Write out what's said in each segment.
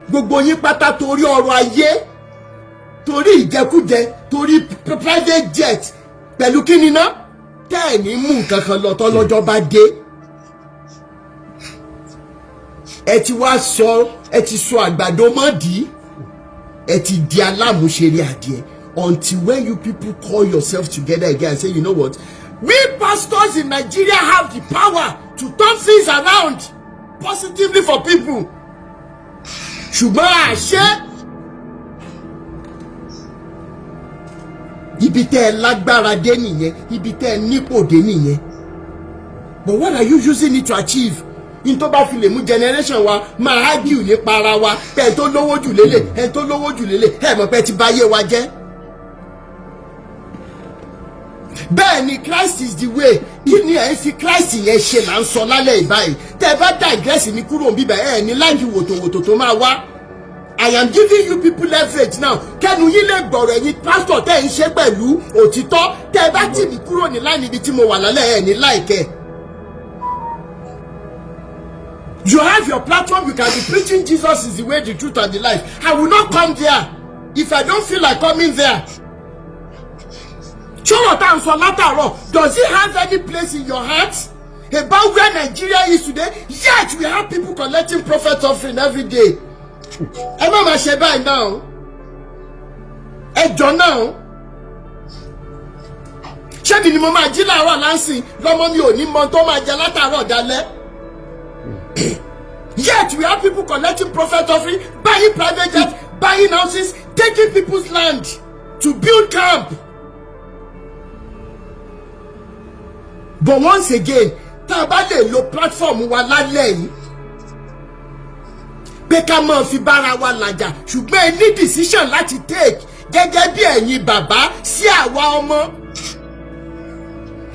Gbogbo yín pátá, torí ọrọ̀ ayé, torí ìjẹkújẹ, torí private jet, pẹ̀lú kíni ná tẹ́ ẹ̀ ní mú nǹkan kan lọ tọ́lọ́jọ́ bá dé. Ẹ ti wá sọ, ẹ ti sọ àgbàdo mọ́dì, ẹ ti di alámúṣeré adìẹ, until when you people call yourself together again and say, "You know what? We pastors in Nigeria have the power to turn things around positively for people." Ṣùgbọ́n àṣẹ ibi tẹ́ ẹ lágbára dé nìyẹn, ibi tẹ́ ẹ nípò dé nìyẹn. But what are you using it to achieve? In tó bá fi lè mú generation wa máa argue nípa ara wa pé ẹ tó lówó jù lélẹ̀, ẹ tó lówó jù lélẹ̀, ẹ mọ̀ pé ẹ ti bà ayé wa jẹ́. Bẹ́ẹ̀ ni, Christ is the way. Kí ni ẹ̀ ń fi Christ yẹn ṣe là ń sọ lálẹ́ ìbáyìí? Tẹ́ ẹ bá digress ní kúrò ń bíbẹ̀, ẹ̀ ní láìkí wòtòwòtò tó máa wá. I am giving you people leverage now kẹ́nu yín lè gbọ̀rọ̀. Ẹ̀yin pastor tẹ́ ẹ̀ ń ṣe pẹ̀lú òtítọ́, tẹ́ ẹ bá tì mí kúrò ní láì níbi tí mo wà lálẹ́, ẹ̀ ní láìkẹ́. You have your platform, you can be preaching Jesus is the way, the truth and the life. I will not come there if I don't feel like coming there. Ṣọ́rọ̀ tá à ń sọ látàárọ̀, does it have any place in your heart about where Nigeria is today? Yet we have people collecting prophet offering every day. Ẹ má máa ṣe báyìí náà, ẹ jọ náà. Ṣébi ni mo máa jí láàárọ̀ láǹsìn lọ́mọ mi ò ní mọ tó máa jẹ látàárọ̀ dalẹ́? Yet we have people collecting prophet offering, buying private jets, buying houses, taking people's land to build camp. But once again, tá a bá lè lo platform wa lálẹ́ yìí pé ká máa fi bára wa làjà, ṣùgbọ́n ẹ ní decision láti take gẹ́gẹ́ bí ẹ̀yin bàbá sí àwa ọmọ.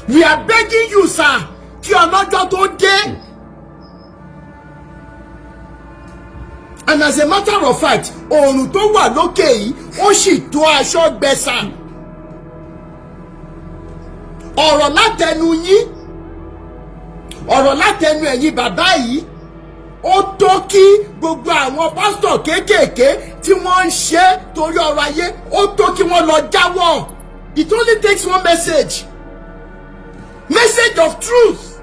We are begging you, sir, kí ọlọ́jọ́ tó dé. And as a matter of fact, oòrùn tó wà lókè yìí, ó sì tó aṣọ gbẹ̀sà. Ọ̀rọ̀ látẹnu yín, ọ̀rọ̀ látẹnu ẹ̀yin bàbá yìí, ó tó kí gbogbo àwọn pásítọ̀ kéékèèké tí wọ́n ń ṣe torí ọrọ̀ ayé, ó tó kí wọ́n lọ jáwọ́. It only takes one message, message of truth,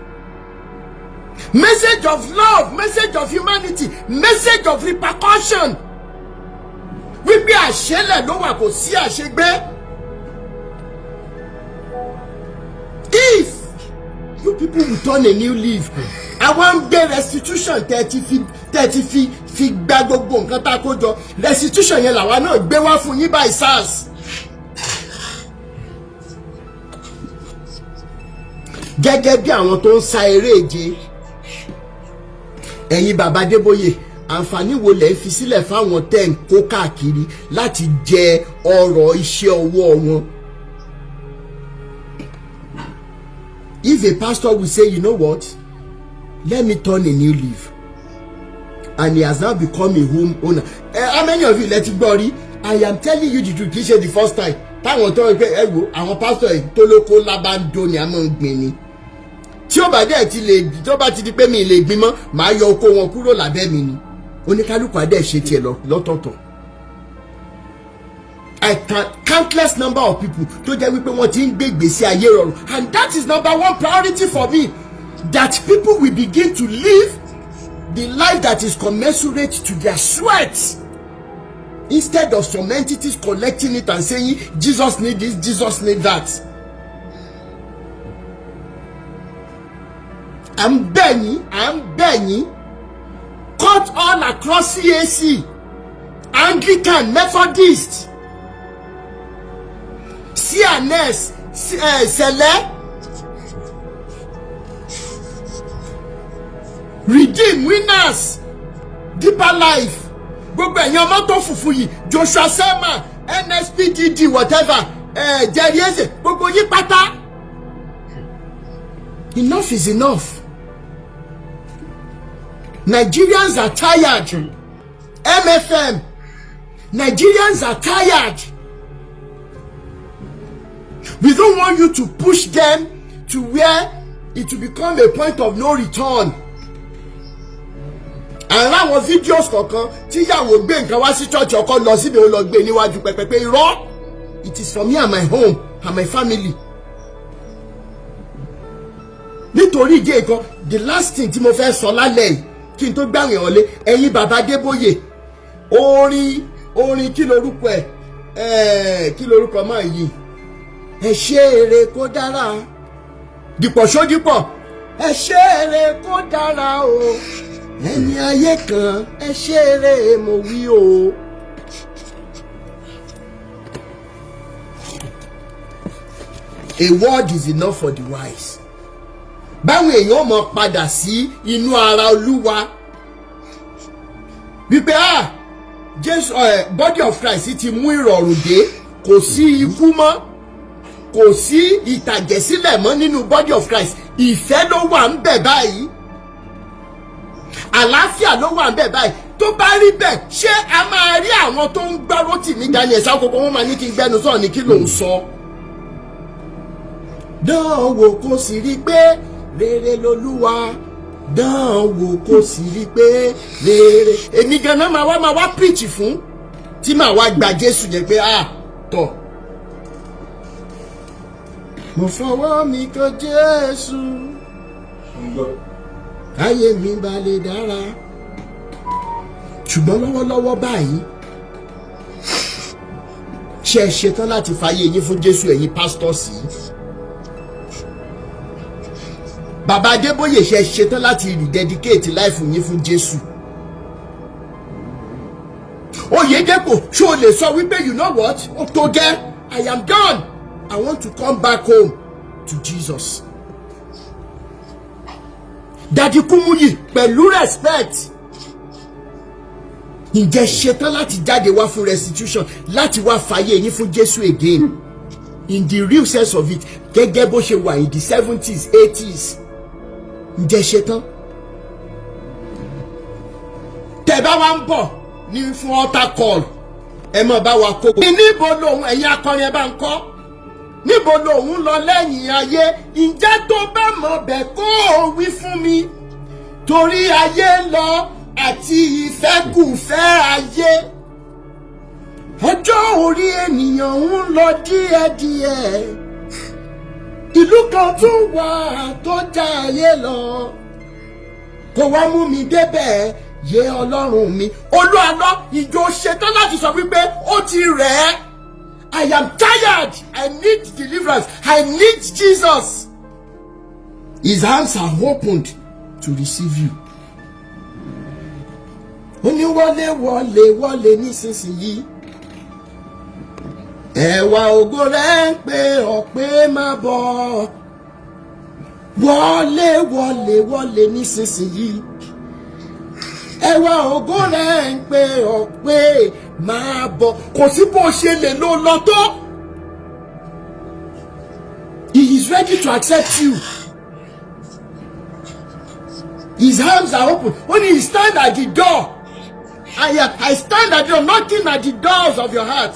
message of love, message of humanity, message of repercussion, wípé àṣẹlẹ̀ ló wà, kò sí àṣegbé. If you people will turn a new leaf, àwọn ń gbé restitution tẹ́ ti fi gba gbogbo nǹkan tá a kó jọ. Restitution yẹn làwa náà gbé wá fún yín by SARS. Gẹ́gẹ́ bí àwọn tó ń sa eré ìje, ẹ̀yin bàbá Adébóyè, àǹfààní wo lẹ̀ ń fi sílẹ̀ fáwọn tẹ́ ń kó káàkiri láti jẹ ọrọ̀ iṣẹ́ ọwọ́ wọn? If a pastor will say, "You know what? Let me turn a new leaf," and he has now become a home owner. How many of you lẹ ti gbọ́ rí? I am telling you the truth, kì í ṣe the first time táwọn tó ń pẹ́. Ẹ wo àwọn pastor yìí tó lóko lábàndó ni a máa ń gbìn ni. Tí ó bá dẹ̀ ti lè, tó bá ti di pé mi lè gbin mọ́, màá yọ oko wọn kúrò lábẹ́ mi ni. Oníkálukú adé ṣe tiẹ̀ lọ́tọ̀ọ̀tọ̀. I can countless number of people tó jẹ́ wípé wọ́n ti ń gbé ìgbésí ayé rọrùn, and that is number one priority for me, that people will begin to live the life that is commensurate to their sweat, instead of some entities collecting it and saying, "Jesus need this, Jesus need that." À ń bẹ̀ yín, à ń bẹ̀ yín. Cut all across CAC, Anglican, Methodist, CNS, Sẹ̀lẹ̀, Redeem, Winners, Deeper Life, gbogbo ẹ̀yin ọmọ tó fùfú yìí, Joshua Selma, NSPDD, whatever, Jerry Eze, gbogbo yín pátá, enough is enough. Nigerians are tired. MFM, Nigerians are tired. We don't want you to push them to where it will become a point of no return. Àrùn àwọn videos kọ̀ọ̀kan tíyàwó gbé nǹkan wá sí church, ọkọ lọ síbi, ó lọ gbé níwájú pẹpẹ pé irọ́, it is for me and my home and my family. Nítorí ìdí nǹkan, the last thing tí mo fẹ́ sọ lálẹ́ yìí kí n tó gbàwìn ọ̀lẹ, ẹ̀yin bàbá Adébóyè, orin kí lorúkọ ẹ̀, kí lorúkọ máa yìí, "Ẹ ṣe eré kó dára", Dípọ̀ Ṣódípọ̀, "Ẹ ṣe eré kó dára o, ẹni ayé kan, ẹ ṣe eré mo wí o." A word is enough for the wise. Báwọn èèyàn mọ̀ padà sí inú ara Olúwa wípé, ah, Jésù, body of Christ ti mú ìrọ̀rùn dé. Kò sí ikú mọ́, kò sí ìtàjẹ̀sílẹ̀ mọ́ nínú body of Christ. Ìfẹ́ ló wà ń bẹ̀ báyìí, àlàáfíà ló wà ń bẹ̀ báyìí. Tó bá rí bẹ́ẹ̀, ṣé a máa rí àwọn tó ń gbọ́ Rótìmí Daniel Sákòókò, wọ́n máa ní kí n gbẹ́nu sọ̀rọ̀ ní kí ló ń sọ? Dán wò kó sì rí pé rere lolúwa, dán wò kó sì rí pé rere. Èmi ganan máa wá preach fún tí màá wá gba Jésù yẹn pé, ah, tọ̀, mo fọwọ́ mi kan Jésù, káyé mi bá lè dára. Ṣùgbọ́n lọ́wọ́lọ́wọ́ báyìí, ṣe é ṣetán láti fàyè yín fún Jésù? Ẹ̀yin pastors yìí, bàbá Adébóyè, ṣe é ṣetán láti rededicate life yín fún Jésù? Oyèdèpọ̀, ṣó o lè sọ wípé, "You know what, ó tó gẹ́, I am done, I want to come back home to Jesus"? Daddy Kúmúyì, pẹ̀lú respect, ǹjẹ́ ṣetán láti jáde wá fún restitution, láti wá fàyè yín fún Jésù again in the real sense of it, gẹ́gẹ́ bó ṣe wà in the 70s, 80s? Ǹjẹ́ ṣetán? Tẹ́ bá wá ń bọ̀ ní fún altar call, ẹ mọ̀ bá wa kó. Níbo lòun, ẹ̀yin akọrin, ẹ bá ń kọ́, níbo lòun lọ lẹ́yìn ayé? Ǹjẹ́ tó bá mọ̀ bẹ́ẹ̀, kó o wí fún mi, torí ayé ń lọ àti ìfẹ́kùfẹ́ ayé, ọjọ́ orí ènìyàn ń lọ díẹ̀díẹ̀. Ìlú kan tún wà tó já ayé lọ, kó wá mú mi débẹ̀ yé Ọlọ́run mi. Olúwalọ́ ìjọ ṣetán láti sọ wípé ó ti rẹ̀ ẹ́, "I am tired, I need deliverance, I need Jesus"? His arms are opened to receive you. Ó ní wọlé, wọlé, wọlé nísinsìnyí, ẹwà ògo rẹ̀ ń pè ọ́ pé má bọ̀. Wọlé, wọlé, wọlé nísinsìnyí, ẹwà ògo rẹ̀ ń pè ọ́ pé máa bọ̀. Kò sí bó ṣe lè lọ lọ tó, he is ready to accept you. His arms are open. Only he stand at the door. I stand at the door, knocking at the doors of your heart,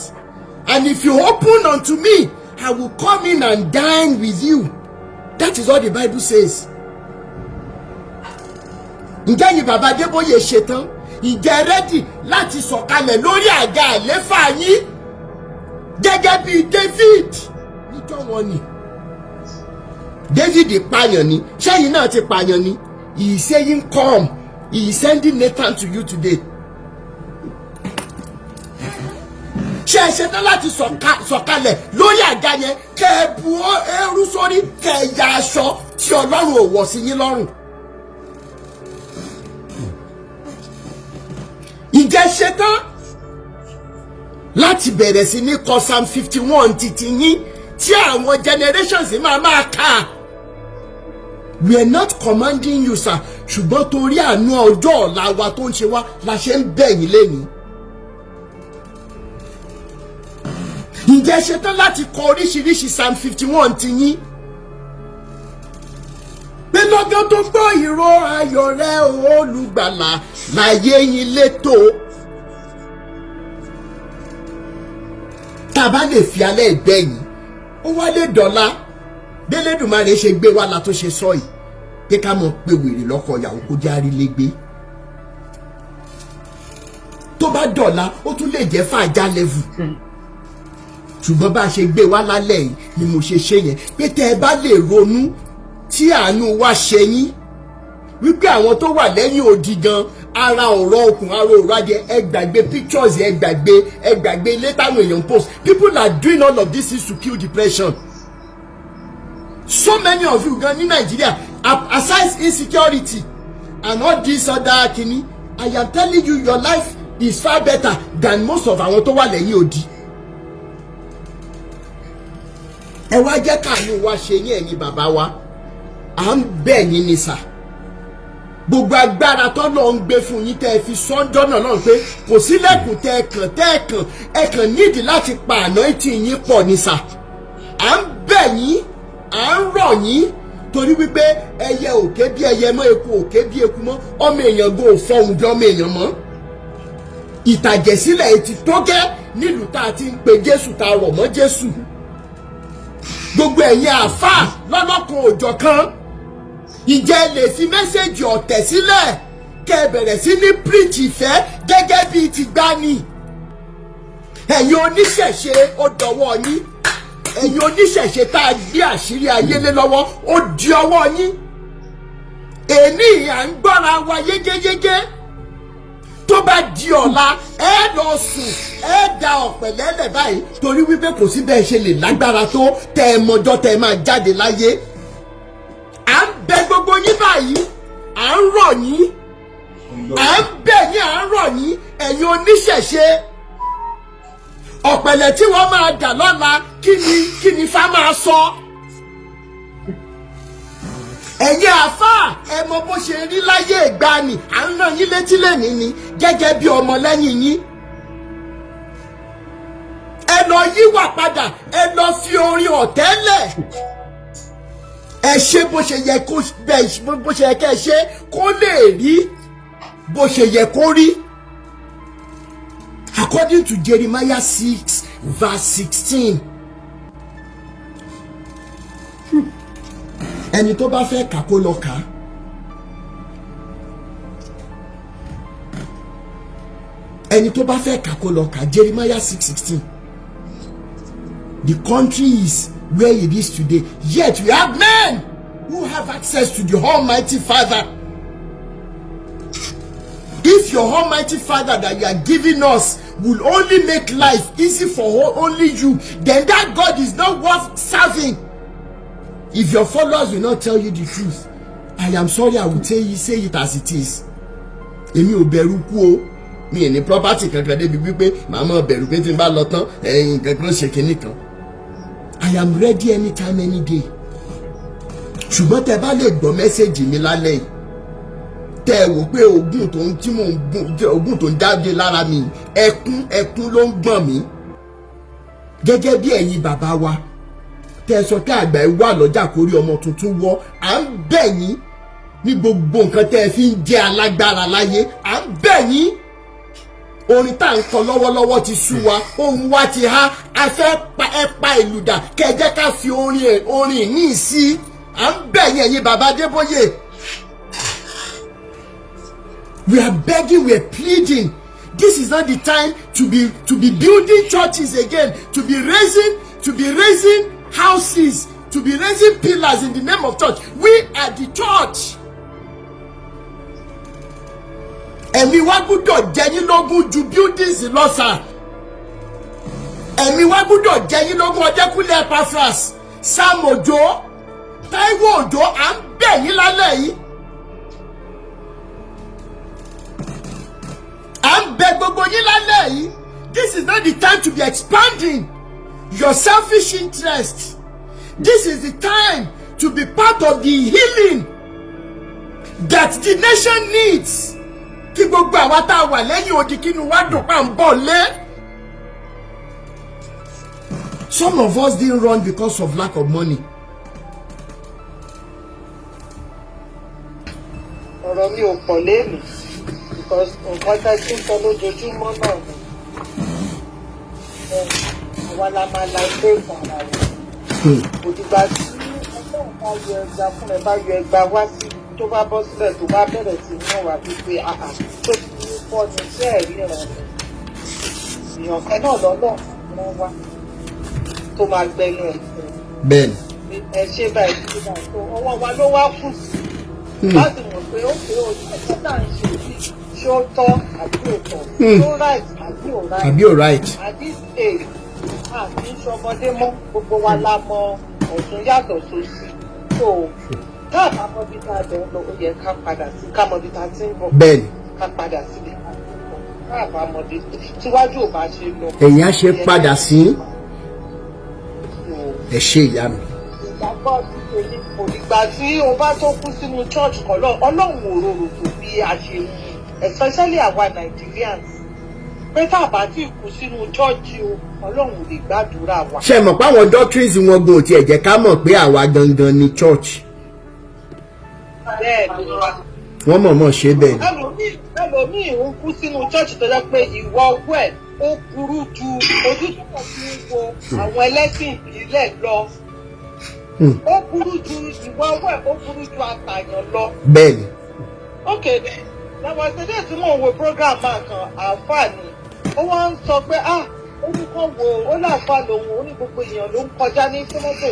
and if you open unto me, I will come in and dine with you. That is what the Bible says. Ǹjẹ́ yìí, bàbá Adébóyè, ṣetán? Ǹjẹ́ ready láti sọ̀kalẹ̀ lórí àga àléfà yín gẹ́gẹ́ bí David níjọ́ wọn ni? David pààyàn ni, ṣẹ́yìn náà ti pààyàn ni? He is saying, "Come." He is sending Nathan to you today. Ṣé ẹ ṣetán láti sọ̀kalẹ̀ lórí àga yẹn, kẹ́ ẹ bu eérú sórí, kẹ́ ẹ ya aṣọ tí Ọlọ́run ò wọ̀ sí yín lọ́rùn? Ǹjẹ́ ṣetán láti bẹ̀rẹ̀ sí ní kọ Psalm 51 títí yín tí àwọn generations máa máa kà? We are not commanding you, sir, ṣùgbọ́n torí àánú ọjọ́ ọ̀la wa tó ń ṣe wá la ṣe ń bẹ̀ yín lẹ́yìn. Ǹjẹ́ ṣetán láti kọ oríṣiríṣi Psalm 51 ti yín pé lọ́gán tó gbọ́ ìró ayọ̀ rẹ, Olùgbàlà, láyé yín létò? Tá a bá lè fi alẹ́ ìgbẹ́yìn, ó wá lè dọ̀la bẹ́lẹ́dùmarè ṣe gbé wá la tó ṣe sọ yìí pé ká mọ̀ pé wèrè lọ́kọ ìyàwó kó járí légbé. Tó bá dọ̀la, ó tún lè jẹ́ fàájà level. Ṣùgbọ́n bá a ṣe gbé wá lálẹ́ yìí ni mo ṣe ṣe yẹn, pé tẹ́ ẹ bá lè ronú tí àánú wa ṣe yín, wípé àwọn tó wà lẹ́yìn odi gan, ara ọ̀rọ̀ okùn, ara ọ̀rọ̀ adìẹ. Ẹ gbàgbé pictures, ẹ gbàgbé ilé táwọn èèyàn post. People are doing all of this is to kill depression. So many of you gan ní Nàìjíríà, aside insecurity and all this other kini, I am telling you, your life is far better than most of àwọn tó wà lẹ́yìn odi. Ẹ wá jẹ́ káàánú wa ṣe yín. Ẹ̀yin bàbá wa, à ń bẹ̀ yín ni sà. Gbogbo agbára tọ́lọ́ ń gbé fún yín, tẹ́ ẹ fi sọ́njọ́ náà náà pé kò sílẹ̀kùn tẹ́ ẹ kàn, tẹ́ ẹ kàn, ẹ kàn nídìí láti pa àná tí yín pọ̀ ní sà. À ń bẹ̀ yín, à ń rọ̀ yín, torí wípé ẹyẹ òkè bí ẹyẹ mọ́, eku òkè bí eku mọ́, ọmọ èèyàn gan ò fọhùn bí ọmọ èèyàn mọ́. Ìtàjẹ̀sílẹ̀ etí tó gẹ́ nílùú tá a ti ń pe Jésù, tá a rọ̀ mọ́ Jésù. Gbogbo ẹ̀yin àáfàá lọ́lọ́kan òjọ̀ kan, ìjẹ́ lè fi message ọ̀tẹ̀ sílẹ̀, kẹ́ ẹ bẹ̀rẹ̀ sí ní preach ìfẹ́ gẹ́gẹ́ bíi ti gbani? Ẹ̀yin oníṣẹ̀ṣe, ó dọwọ́ yín. Ẹ̀yin oníṣẹ̀ṣe tá a gbé àṣírí ayé lé lọ́wọ́, ó di ọwọ́ yín. Èní à ń gbọ́ra wa yégéyégé, tó bá di ọ̀la, ẹ lọ sùn, ẹ da ọ̀pẹ̀lẹ́lẹ̀ báyìí, torí wípé kò sí bẹ́ẹ̀ ṣe lè lágbára tó, tẹ́ ẹ mọjọ́ tẹ́ ẹ máa jáde láyé. À ń bẹ gbogbo yín báyìí, à ń rọ̀ yín, à ń bẹ̀ yín, à ń rọ̀ yín. Ẹ̀yin oníṣẹ̀ṣe, ọ̀pẹ̀lẹ̀ tí wọ́n máa dà lọ́la, kí ni fá máa sọ? Ẹ̀yin àáfàá, ẹ mọ bó ṣe rí láyé ìgbàanì. À ń rán yín létí lẹ́nìí ni gẹ́gẹ́ bí ọmọlẹ́yìn yín. Ẹ lọ yíwà padà, ẹ lọ fi orin ọ̀tẹ̀ lẹ̀. Ẹ ṣe bó ṣe yẹ kó bẹ́ẹ̀, bó ṣe yẹ kẹ́ ẹ ṣe kó lè rí bó ṣe yẹ kó rí. According to Jeremiah 6 verse 16, ẹni tó bá fẹ́ kà, kó lọ kà á. Ẹni tó bá fẹ́ kà, kó lọ kà. Jeremiah 6:16. The country is where it is today, yet we have men who have access to the Almighty Father. If your Almighty Father that you are giving us will only make life easy for only you, then that God is not worth serving. If your followers will not tell you the truth, I am sorry, I will tell you, say it as it is. Èmi ò bẹ̀rù kú o. Mi ò ní property kankan débi wípé màá máa bẹ̀rù pé tí n bá lọ tán, ẹ̀yìn kankan ṣe kinní kan. I am ready anytime, any day. Ṣùgbọ́n tẹ bá lè gbọ́ message mi lálẹ́ yìí, tẹ́ ẹ wò pé oògùn tó ń tí mò ń gùn, oògùn tó ń jáde lára mi, ẹkún ẹkún ló ń gbọ̀n mí. Gẹ́gẹ́ bí ẹ̀yin bàbá wa tẹ́ ẹ sọ pé àgbà ẹ wà lọ́jà kórí ọmọ tuntun wọ́, à ń bẹ̀ yín ní gbogbo nǹkan tẹ́ ẹ fi ń jẹ́ alágbára láyé. À ń bẹ̀ yín. Orin tá à ń kọ lọ́wọ́lọ́wọ́ ti sú wa, ohun wa ti há. A fẹ́ pa ẹ pa ìlú dà, kẹ́ ẹ jẹ́ ká fi orin orin ní sí. À ń bẹ̀ yín, ẹ̀yin bàbá Adébóyè. We are begging, we are pleading. This is not the time to be building churches again, to be raising houses, to be raising pillars in the name of church. We are the church. Ẹ̀mí wa gbúdọ̀ jẹ yín lógún ju buildings lọ sà. Ẹ̀mí wa gbúdọ̀ jẹ yín lógún. Ọdẹ́kúnlé Epaphras, Sam Òjó, Táíwò Òjó, à ń bẹ̀ yín lálẹ́ yìí. À ń bẹ̀ gbogbo yín lálẹ́ yìí. This is not the time to be expanding your selfish interest. This is the time to be part of the healing that the nation needs. Kí gbogbo àwa tá a wà lẹ́yìn odi, kínú wa dùn pa ń bọ̀ lé. Some of us didn't run because of lack of money. Ọ̀rọ̀ mi ò pọ̀ léèmí because nǹkan tá a ti ń sọ lójoojúmọ́ náà ni. Àwa la máa la ilé ìtàn ara rẹ̀. Kò dìgbà tí Ọlọ́run bá yọ ẹgba fún ẹ, bá yọ ẹgba wá sí, tó bá bọ́ sílẹ̀, tó bá bẹ̀rẹ̀ sí ní wà wípé àhà tó ti ní fọ́ ni, ṣé ẹ̀rí ìrànlọ́. Èèyàn kan náà lọ́lọ́ wọn wá tó máa gbẹnu ẹ̀ Bẹ́ẹ̀ni. Ẹ ṣe báyìí, ṣe báyìí. Tó ọwọ́ wa ló wá kù sí láti mọ̀ pé ó pé o ẹ̀kọ́ tá à ń ṣe yìí, ṣé ó tọ́ àbí ò tọ́, ṣé ó right àbí ò right. Àbí ò right. At this age, a kì í ṣọmọdé mọ́. Gbogbo wa la mọ ọ̀tún yàtọ̀ sósì. So tá a bá mọ bí tá a bẹ̀ ń lọ, ó yẹ ká padà sí, ká mọ bí tá a ti ń bọ̀. Ká padà síbi tá a ti ń bọ̀. Tá a bá mọ bí tíwájú ò bá ṣe lọ, Ẹ̀yin á ṣe padà sí. Ẹ ṣe, ìyá mi. Ìgbàgbọ́ ti tèmi, kò dìgbà tí o bá tó kú sínú church kan lọ. Ọlọ́run ò rorò tó bí a ṣe wù, especially àwa Nigerians, pé tá a bá tí kú sínú church o, Ọlọ́run ò lè gbàdúrà wa. Ṣe mọ̀ pé àwọn doctrines wọn gan ò tiẹ̀ jẹ́ ká mọ̀ pé àwa gangan ni church? Bẹ́ẹ̀ ni. Wọ́n mọ̀ọ́mọ̀ ṣe bẹ́ẹ̀ ni. Ẹlòmíì ń kú sínú church tó jẹ́ pé ìwà ọwọ́ ẹ̀, ó burú ju ojú tó kàn fi ń wo àwọn ẹlẹ́sìn ìbílẹ̀ lọ. Ó burú ju ìwà ọwọ́ ẹ̀, ó burú ju apààyàn lọ. Bẹ́ẹ̀ ni. Ok, there was a day tí mò ń wo program máa kan, àǹfààní ó wá ń sọ pé, ah, ó ní kàn wo, ó láǹfà lòun, ó ní gbogbo èèyàn ló ń kọjá ní sọ́mọ́tò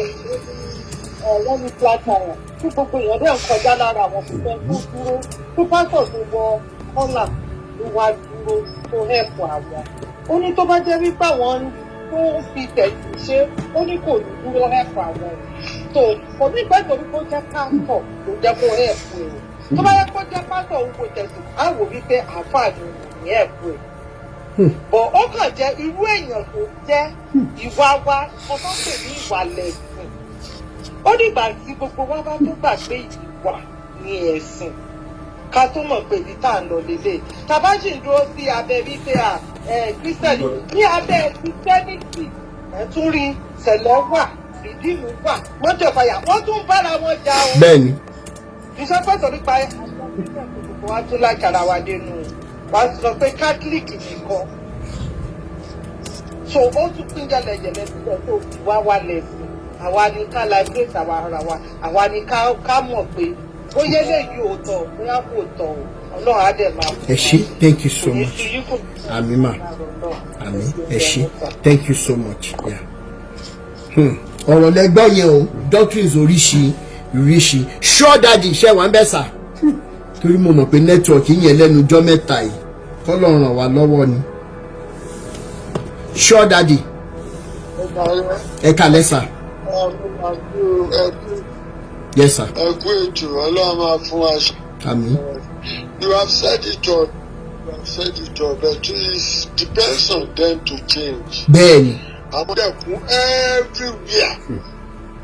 òun, wọ́n ní flat tire, tí gbogbo èèyàn dẹ̀ ń kọjá lára àwọn, kò fẹ́ kó dúró, tó pásọ̀ tó wọ kọ́là ló wá dúró tó help àwọn. Ó ní tó bá jẹ́ wípé àwọn tó ń fi tẹ̀sí ṣe, ó ní kò ní dúró help àwọn. Tó kò ní ìgbà torí kó jẹ́ pásọ̀ ló jẹ́ kó help ẹ̀. Tó bá yẹ kó jẹ́ pásọ̀ òun kò tẹ̀sí, á wò wípé àáfàá ni òun ní help ẹ̀ bọ̀. Ó kàn jẹ́ irú èèyàn tó jẹ́ ìwà wa, nǹkan tó ń pè ní ìwà lẹ̀sìn. Ó dìgbà tí gbogbo wa bá tó gbà pé ìwà ni ẹ̀sìn, ká tó mọ̀ pé ibi tá à ń lọ lélẹ̀. Tàbá sì ń dúró sí abẹ́ wípé à ẹ̀ Christian, ní abẹ́ Christianity, ẹ̀ tún rí Cele wà, Redeem wà, mọ́jọ̀ fàyà, wọ́n tún bára wọn jà o. Bẹ́ẹ̀ni. Iṣẹ́ pẹ̀tọ́ nípa àwọn Christian, gbogbo wa tún lákàrà wa dénú wa sọ pé Catholic nìkan. So ó tún pín yẹlẹyẹlẹ síbẹ̀. Tó wá wá lẹ̀sìn, àwa ni ká liberate àwa ara wa, àwa ni ká mọ̀ pé bóyá eléyìí ò tọ́, bóyá kò tọ́ o. Ọlọ́run á dẹ̀ máa fún Ẹ ṣé, thank you so kò ní much. sí yín kò. Àmín mà, àmín. Ẹ ṣé, thank you so much. Yeah. Ọ̀rọ̀ lẹ́gbọ́ yẹn o, doctrines oríṣi oríṣi. Sure Daddy, ṣe wà ń bẹ̀ sà? Torí mo mọ̀ pé network yẹn lẹ́nu ọjọ́ mẹ́ta yìí, kọ́lọ̀ ràn wá lọ́wọ́ ni. Sure Daddy, ẹ kàlẹ́ sà. Yes sir. Ẹ kú ètò, Ọlọ́run máa fún wa ṣe. Àmín. You have said it all, you have said it all, but it depends on them to change. Bẹ́ẹ̀ni. Àwọn dẹ̀kun everywhere.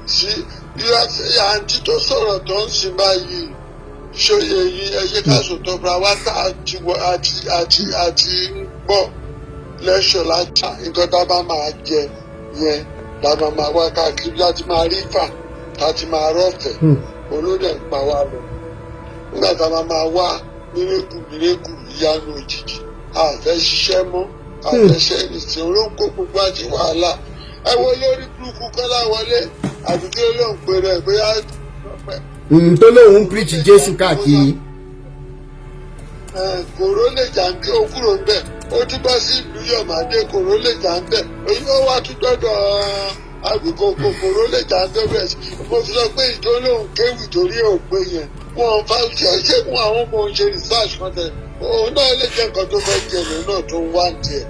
Sí you have said, àǹtí tó sọ̀rọ̀ tó ń sin báyìí, ṣòye yìí, ẹ yé ká sòtọ́ fúnra wa tá a ti wọ àti ń gbọ́ lẹ́ṣọ̀ láti nǹkan tá a bá máa jẹ yẹn la máa máa wá káàkiri, láti máa rí fà, láti máa rọ̀fẹ̀ olóde ń pa wá lọ. Nígbà tá a máa máa wá miracle, miracle, ìyanu òjijì, a fẹ́ ṣiṣẹ́ mọ́, a fẹ́ ṣe ẹnìtì olóńkó gbogbo àti wàhálà. Ẹ wo lórí burúkú Kọ́lá Wọlé, àbí kí ló ń pè rẹ̀ bóyá. Tó lóun ń preach Jésù káàkiri. Kòró lè jà ń bí, ó kúrò ń bẹ̀, ó tún bọ́ sí ìlú Yọ̀mádé, kòró lè jà ń bẹ̀, ó wá tún dọ́dọ̀ àgbègbè, kòró lè jà ń bẹ̀. Bẹ́ẹ̀ mo fi sọ pé ìjọ lóun kéwì torí òpè yẹn, wọn fa ṣe fún àwọn ọmọ òun ṣe research kan tẹ, òun náà lè jẹ́ nǹkan tó fẹ́ jẹ lòun náà tó ń wá tiẹ̀.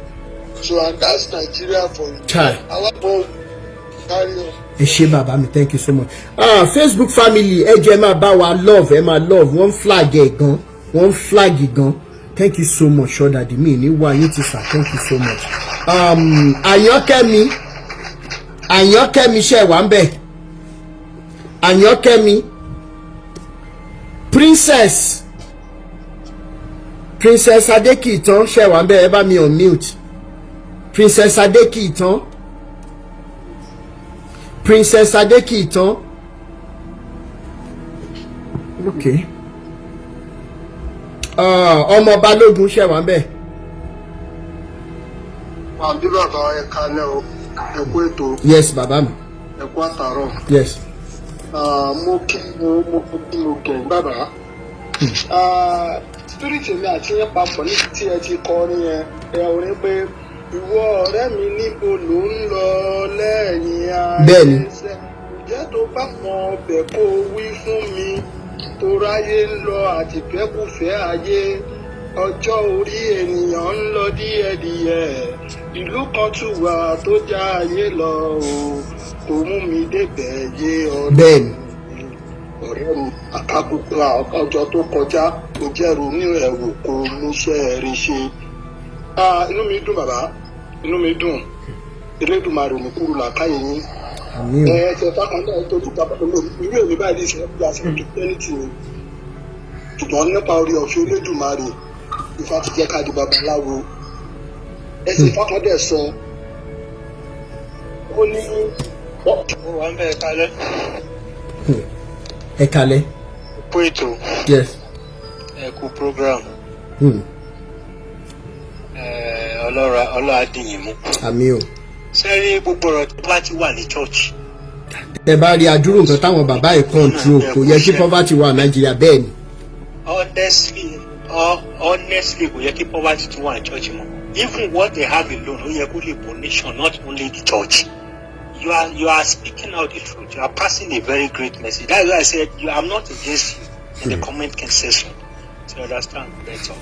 So, and that's Nigeria for you. Chai. Àwa mọ carry on. Ẹ ṣé, bàbá mi, thank you so much. Ah, Facebook family, ẹ jẹ́ ẹ máa bá wa love, ẹ máa love. Wọ́n flag ẹ̀ gan, wọ́n flag gan. Thank you so much, Sure Daddy mi ní wá yín ti sà, thank you so much. Àyànkẹ́mi, Àyànkẹ́mi, ṣe wà ń bẹ̀? Àyànkẹ́mi, Princess, Princess Adékìtàn, ṣe wà ń bẹ̀? Ẹ bá mi unmute Princess Adékìtàn, Princess Adékìtàn. Ok, ọmọ Balógun, ṣe wà ń bẹ̀? Àbí bàbá, ẹ kalẹ̀ o, ẹ kú ètò. Yes, bàbá mi. Ẹ kú àtàrọ̀. Yes. Mo kí mo kẹ̀ bàbá. Spirit mi àti yẹn papọ̀ ní tí ẹ ti kọ orin yẹn, ẹ orin pé Ìwọ ọ̀rẹ́ mi, níbo ló ń lọ lẹ́yìn ayé? Bẹ́ẹ̀ni. Sẹ́ ǹjẹ́ tó bá mọ ọbẹ̀, kó o wí fún mi, toráyé ń lọ àtìfẹ́kùfẹ́ ayé. Ọjọ́ orí ènìyàn ń lọ díẹ̀díẹ̀. Ìlú kan tún wà tó já ayé lọ o, kò mú mi débẹ̀ yé ọ̀rẹ́. Ọ̀rẹ́ mi, àkókò ọjọ́ tó kọjá kò jẹ́ ronú ẹ̀ wò, kó múṣẹ́ rí ṣe. Ah, inú mi dùn, bàbá, inú mi dùn. Elédùmarè ò ní kúrò làákàyè yín. Àmín o. Ẹ ṣe fákan náà tó tún bàbá irú èmi báyìí ní ìṣẹ́ bí a ṣe Christianity ni, ṣùgbọ́n nípa orí ọ̀fẹ́ Elédùmarè, Ifá ti jẹ́ ká di babaláwo. Ẹ ṣe fákan dẹ̀ sọ, ó ní. Ó wà ń bẹ̀ kalẹ̀. Ẹ kalẹ̀. Kú ètò. Yes. Ẹ kú program. Ọlọ́ra ọlọ́ra dìyìn mú. Àmín o. Sẹ́rí gbogbo ọ̀rọ̀ tó bá ti wà ní church. Tẹ bá rí adúrú nǹkan táwọn bàbá yìí control, kò yẹ kí poverty wà Nàìjíríà, bẹ́ẹ̀ ni. Honestly, kò yẹ kí poverty tún wà ní church mọ́. Even what they have alone, ó yẹ kó lè bọ́ nation, not only the church. You are speaking out the truth. You are passing a very great message. That is why I said I'm not against you in the comment section. So you understand better.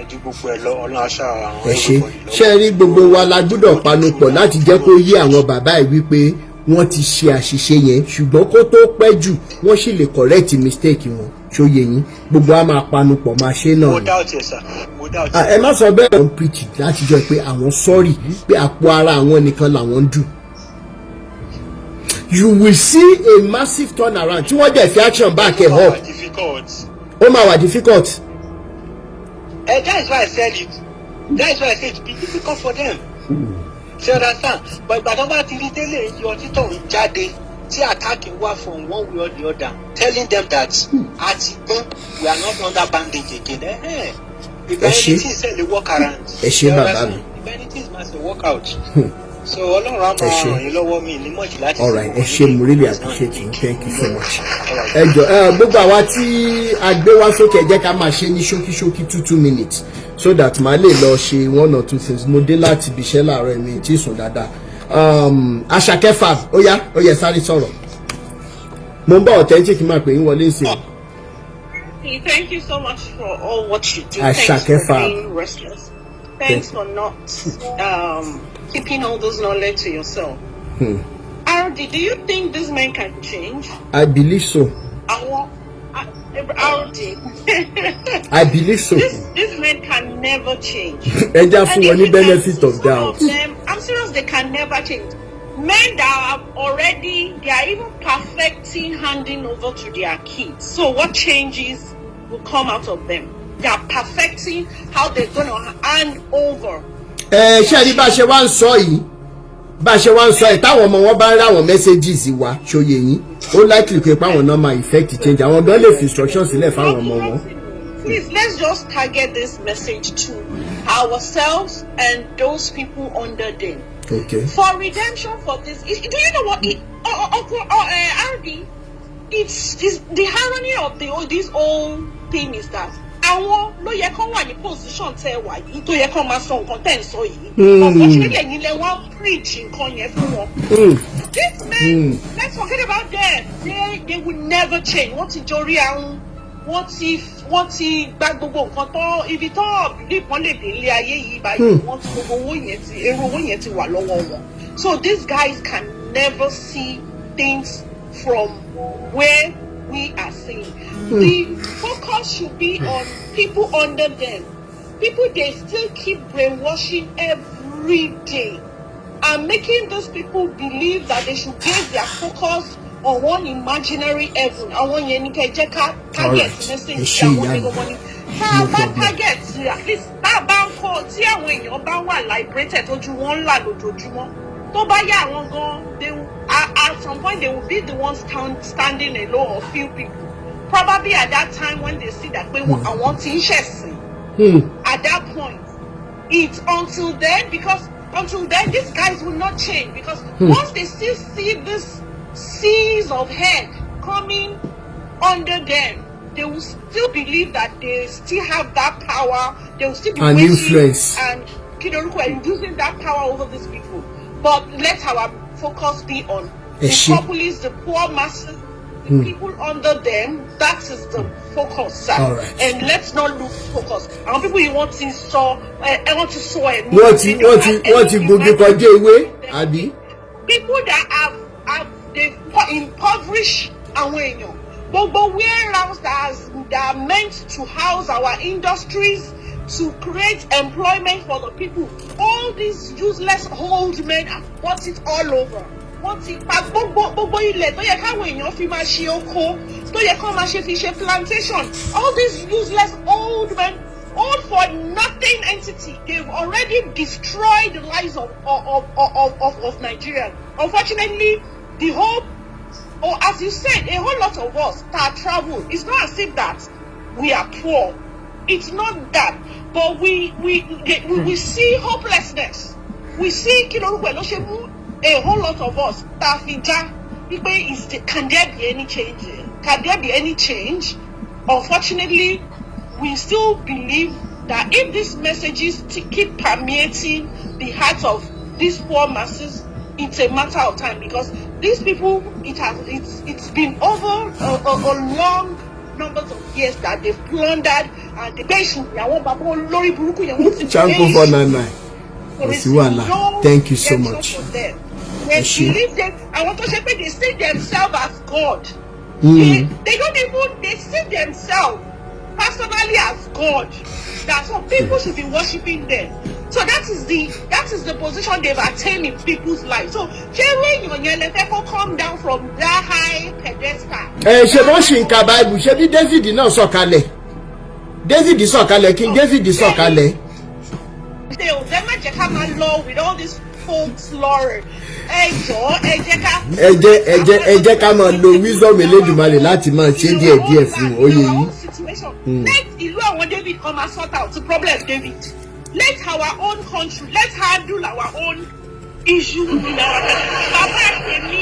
Ju gbogbo ẹ lọ, Ọlọ́run aṣá àwọn Ẹ ṣe. everybody lọ́wọ́. Ṣé rí, gbogbo wa la gbọ́dọ̀ panupọ̀ láti jẹ́ kó yé àwọn bàbá yìí wípé wọ́n ti ṣe àṣìṣe yẹn, ṣùgbọ́n kó tó pẹ́ jù, wọ́n sì lè correct mistake wọn. Ṣó yé yín? Gbogbo wa máa panupọ̀ máa ṣe náà Mo ni. doubt ẹ, sir, mo doubt. Ah, ẹ má sọ bẹ́ẹ̀. Wọ́n preach látijọ́ pé àwọn sorry, pé àpò ara àwọn nìkan làwọn ń dù. You will see a massive turnaround tí wọ́n dẹ̀ fi action back ẹ̀ up. Difficult. Ó máa wà difficult. That is why I said it. That is why I said it be difficult for them. Ṣé you understand? But ìgbà tó bá ti rí délé yọ títọ̀ ń jáde, tí attack wá from one way or the other, telling them that a ti gbọ́n, we are not under bandage again. Ìgbà Ẹ ṣé. ẹni tí ìṣẹ̀ lè work around. Ẹ ṣé, You bàbá understand? mi. Ìgbà ẹni tí ìṣẹ̀ máa ṣe work out. So Ọlọ́run á Ẹ máa ṣé. ràn yín lọ́wọ́ mi ní mọ̀jì láti. All right, ẹ ṣé, mo really appreciate you. Thank you so much. All right. Ẹ jọ, ẹ gbogbo àwa tí a gbé wá sókè, ẹ jẹ́ ká máa ṣe ní ṣókíṣókí, 2 2 minutes, so that màá lè lọ ṣe one or two things. Mo dé láti ibi iṣẹ́ láàárọ̀, mi tí ì sùn dáadáa. Àṣàkẹ́ Fab, ó yá, ó yẹ, sáré sọ̀rọ̀. Mo ń bá Authentic máa pè yín wọlé sí i. Thank you so much for all what you do. Àṣàkẹ́ Thanks for Fab. being restless. Thanks for not keeping all those knowledge to yourself. RD, do you think this man can change? I believe so. Our RD. I believe so. This men can never change. Ẹ já fún wọn ní And if you can benefit see of some doubt. of them, I'm serious, they can never change. Men that have already, they are even perfecting handing over to their kids. So what changes will come out of them? They are perfecting how they're going to hand over. Ẹ ṣe rí bá a ṣe wá ń sọ yìí, bá a ṣe wá ń sọ yìí, táwọn ọmọ wọn bá ń ráwọn messages wa, ṣòye yín, ó likely pé páwọn náà máa effect change. Àwọn gan lè fi instruction sílẹ̀ fáwọn ọmọ wọn. Please, let's just target this message to ourselves and those people under them. Okay. For redemption for this, do you know what? RD, it's the irony of this whole thing is that àwọn ló yẹ kán wà ní position tẹ wà yìí, tó yẹ kán máa sọ nǹkan tẹ́ ń sọ yìí. Unfortunately, ẹ̀yin lẹ wá preach nǹkan yẹn fún wọn. These men, let's forget about them. They will never change. Wọ́n ti jorí ahun, wọ́n ti gba gbogbo nǹkan tó ibi tó believe wọ́n lè dé ilé ayé yìí báyìí. Wọ́n ti gbogbo owó yẹn ti èrò, owó yẹn ti wà lọ́wọ́ wọn. So these guys can never see things from where we are seeing. The focus should be on people under them. People they still keep brainwashing every day and making those people believe that they should base their focus on one imaginary heaven. Àwọn yẹn ní kẹ́ jẹ́ ká target Alright. message Ẹ ṣé, àwọn ìyá mi. yẹn gangan ni. Tá a No bá problem. target, at least tá a bá ń kọ́ tí àwọn èèyàn bá wà liberated, tójú wọn ń là lójoojúmọ́. Tó bá yá, àwọn gan, they will, at some point they will be the ones standing alone or few people. Probably at that time when they see that pé àwọn ti ń ṣẹ̀sìn at that point. It's until then, because until then these guys will not change, because once they still see this seas of head coming under them, they will still believe that they still have that power. They will still be And waiting influence. and Kí ni orúkọ ẹ̀, using that power over these people. But let our focus be on Ẹ the ṣé. populace, the poor masses, the people under them. That is the focus, sir. All right. And let's not lose focus. Àwọn people yìí, wọ́n ti sọ ẹ, wọ́n ti sọ ẹ̀mí. Wọ́n ti gbógi kọjá ewé, àbí? People that have they impoverish àwọn èèyàn, gbogbo warehouse that are meant to house our industries, to create employment for the people, all these useless old men have bought it all over. Wọ́n ti pa gbogbo ilẹ̀ tó yẹ káwọn èèyàn fi máa ṣe oko, tó yẹ kán máa ṣe fi ṣe plantation. All these useless old men, old for nothing entity, they've already destroyed the lives of Nigerians. Unfortunately, the whole, or as you said, a whole lot of us that travel, it's not as if that we are poor. It's not that, but we see hopelessness. We see, kí lorúkọ ẹ̀, ló ṣe mú a whole lot of us tá a fi já wípé can there be any change? Can there be any change? Unfortunately, we still believe that if these messages to keep permeating the hearts of these poor masses, it's a matter of time, because these people, it's been over a long numbers of years that they've plundered and the bẹ́ẹ̀sì àwọn bàbá olórí burúkú yẹn, wọ́n ti Chanko 499, kò sí wàhálà. Thank you so much. They Ẹ ṣé. believe them, àwọn tó ṣe pé they see themselves as God. They don't even, they see themselves personally as God, that some people should be worshiping them. So that is the position they've attained in people's lives. So ṣé irú èèyàn yẹn lè fẹ́ kó come down from that high pedestal? Ẹ ṣe bọ́n ṣì ń ka Bible. Ṣé bí David náà sọ̀kalẹ̀? David sọ̀kalẹ̀, King David sọ̀kalẹ̀. Ṣe ò fẹ́ má jẹ́ ká máa lọ with all this folklore. Ẹ jọ̀ọ́, ẹ jẹ́ ká. Ẹ jẹ́ ká máa lo wisdom Elédùmarè láti máa ṣe díẹ̀ díẹ̀ fún oyè yìí. Let ìlú àwọn David come and sort out the problem David. Let our own country, let's handle our own issue in our bàbá tèmi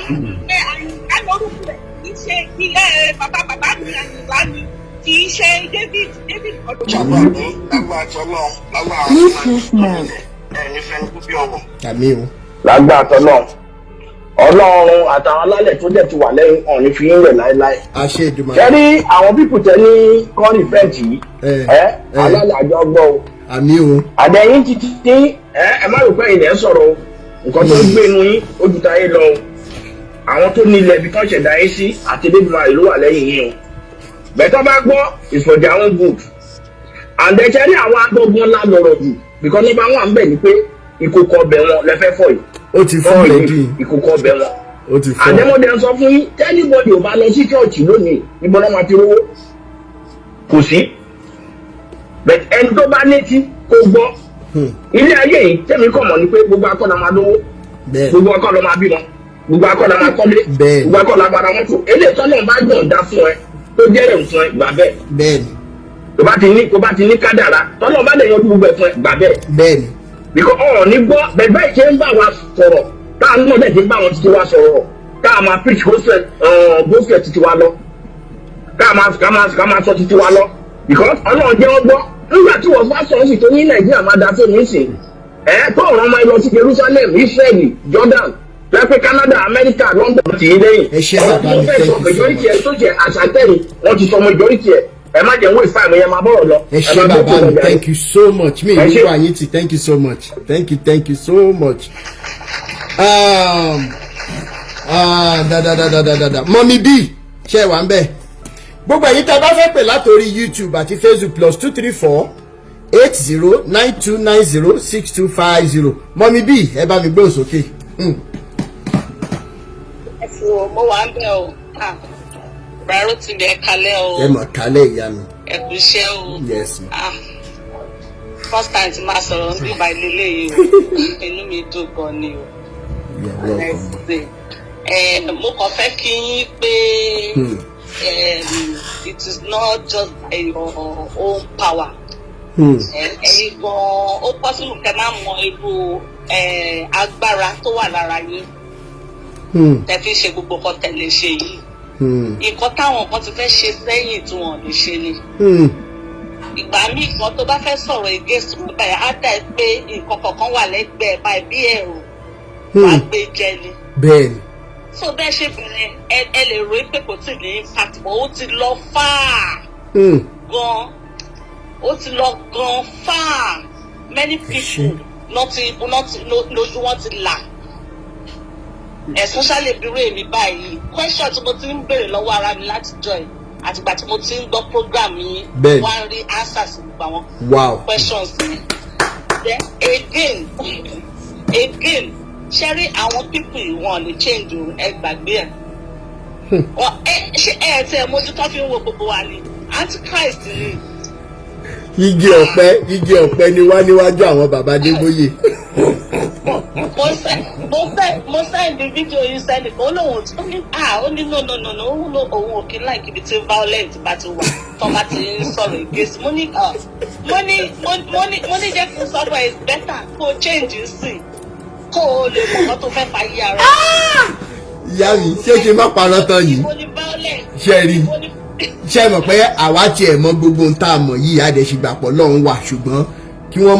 ẹ, Àyìnlá lórúkọ ẹ, kì í ṣe ẹ bàbá mi Àyìnlá ni, kì í ṣe David. David ọdún. Lágbàdo lágbàdo Ọlọ́run lágbàdo Bluetooth mode. ẹ nífẹ̀ẹ́ kú bí ọwọ́. Àmín o. Lágbára tọ́lọ́run, Ọlọ́run àtàwọn alálẹ̀ tó dẹ̀ ti wà lẹ́yìn ọ̀hún ní fi ń rẹ̀ láéláé. Àṣẹ Èdùmàrè. Ṣé rí àwọn people tẹ ní kọ́ repent yìí, ẹ alálẹ̀ àjọ gbọ́ o. Àmín o. Àdẹ̀yìn ti ti ẹ má rò pé ilẹ̀ ń sọ̀rọ̀ o. Nǹkan tó ń gbé inú yín ó ju táyé lọ o. Àwọn tó nílẹ̀ ibi kan ṣẹ̀dá yín sí àti Elédùmarè ló wà lẹ́yìn yín o. Bẹ́ẹ̀ bá gbọ́ is for their own good. And ẹ ṣe rí àwọn agbọ́gbọ́n ńlá lọ̀rọ̀ jù, because number one bẹ̀ ni pé ìkòkò ọbẹ̀ wọn lẹ fẹ́ fọ̀ yìí. Ó ti fọ́ already. Ìkòkò ọbẹ̀ wọn. Ó ti fọ́. Àdẹ́mọ́dé ń sọ fún yín, tí anybody ò bá lọ sí church lónìí, níbo náà máa ti rówó? Kò sí. But ẹni tó bá létí kó gbọ́. Ilé ayé yìí, tẹ́mi kọ̀ mọ̀ ni pé gbogbo akọ́nà máa lówó, gbogbo akọ́nà máa bímọ, gbogbo akọ́nà máa kọ́lé, gbogbo akọ́nà máa ra mọ́tò. Eléyìí tọ́lọ́ bá yọ̀ǹda fún ẹ tó jẹ́rẹ̀ fún ẹ, gbà bẹ́ẹ̀. Tó bá ti ní kádàrá tọ́lọ́ bá lè yanjú gbogbo ẹ̀ fún ẹ, gbà bẹ́ẹ̀. Because ọ̀rọ̀ ní gbọ́ bẹ́ẹ̀ bẹ́ẹ̀ ṣe ń bá wa sọ̀rọ̀, táà náà dẹ̀ ti ń bá wọn títí wa sọ̀rọ̀, káà máa preach gospel títí wa lọ, ká máa sọ títí wa lọ, because Ọlọ́run jẹ́ wọ́n gbọ́. Nígbà tí wọ́n bá sọ̀rọ̀ sí tó ní Nàìjíríà máa da tó ní sìn ẹ̀ tó ọ̀rọ̀ máa lọ sí Jerusalem, Israeli, Jordan, lẹ́pẹ́ Canada, America, London tì í lẹ́yìn. Ẹ ṣé bàbá mi, thank you so much. Majority ẹ̀ tó jẹ́ àṣàtẹ̀yìn, wọ́n ti sọ majority ẹ̀. Ẹ má jẹ́ waste time yẹn, máa bọ̀rọ̀ lọ. Ẹ ṣé bàbá mi, thank you so much. Mi Ẹ ṣé. ìlú àyín tì. Thank you so much, thank you, thank you so much. Da da da da da da da. Mummy B, ṣe wà ń bẹ̀? Gbogbo ẹ̀yin tá a bá fẹ́ pè látòrí YouTube àti Facebook, +234 80 9290 6250. Mummy B, ẹ bá mi gbóhùn sókè. Ẹ̀sùn mo wà ń bẹ̀ o. Bàrò ti bẹ̀ kalẹ̀ o. Ẹ mọ̀ kálẹ̀, ìyá mi. Ẹ kú iṣẹ́ o. Yes, ma. Ah, first time tí máa sọ̀rọ̀ ń bíbá ilé yìí o, inú mi dùn gan ni o. You are welcome. Honestly. Mo kàn fẹ́ kí yín pé it is not just by your own power. Ẹ̀yin gan, ó possible kẹ́ má mọ irú agbára tó wà lára yín tẹ́ fi ń ṣe gbogbo nǹkan tẹ́ lè ṣe yìí. Nǹkan táwọn kan ti fẹ́ ṣe sẹ́yìn tí wọ́n ò lè ṣe ni. Ìgbà míì kan tó bá fẹ́ sọ̀rọ̀ against wọn báyìí, á dà ẹ́ pé nǹkan kọ̀ọ̀kan wà lẹ́gbẹ̀ẹ́ báyìí bí ẹ̀rù wàá gbé jẹ ni. Bẹ́ẹ̀ni. So bẹ́ẹ̀ ṣe bẹ̀rẹ̀, ẹ lè rò pé kò tí ì ní impact, but ó ti lọ fáà gan, ó ti lọ gan fáà. Many people not ti lójú wọn ti là, especially bí irú èmi báyìí. Question tí mo ti ń béèrè lọ́wọ́ ara mi láti join àtìgbà tí mo ti ń gbọ́ program yín, wá ń rí answers sí gbogbo àwọn questions mi. Then again, ṣe rí àwọn people yìí, wọn lè change o, ẹ gbàgbé ẹ. Wọn ẹ ṣe ẹ tí ẹ mójútó fi ń wo gbogbo wa ni Antichrist ni. Igi ọ̀pẹ, igi ọ̀pẹ ni wá níwájú àwọn bàbá Adébóyè. Mo send fídíò yìí sẹ́nìkan, ó lóun ó ní, ah, ó ní no, no, no, no, ó ló òun ò kí ń like ibi tí violent bá ti wà, tó bá ti ń sọ̀rọ̀ against. Mo ní, ah, mo ní jẹ́ kí n sọ fún ẹ, it's better kó o change sí kó o lè mọ̀ nǹkan tó fẹ́ fa yí ara. Ìyá mi, ṣé kí n má parọ́ tán yìí? Ibo ni violent? Ṣé rí? Ibo ni Ṣé mọ̀ pé àwa tiẹ̀ mọ gbogbo ohun tá a mọ̀ yìí, àdẹ̀sígbàpọ̀ lọ́hún wà, ṣùgbọ́n kí wọ́n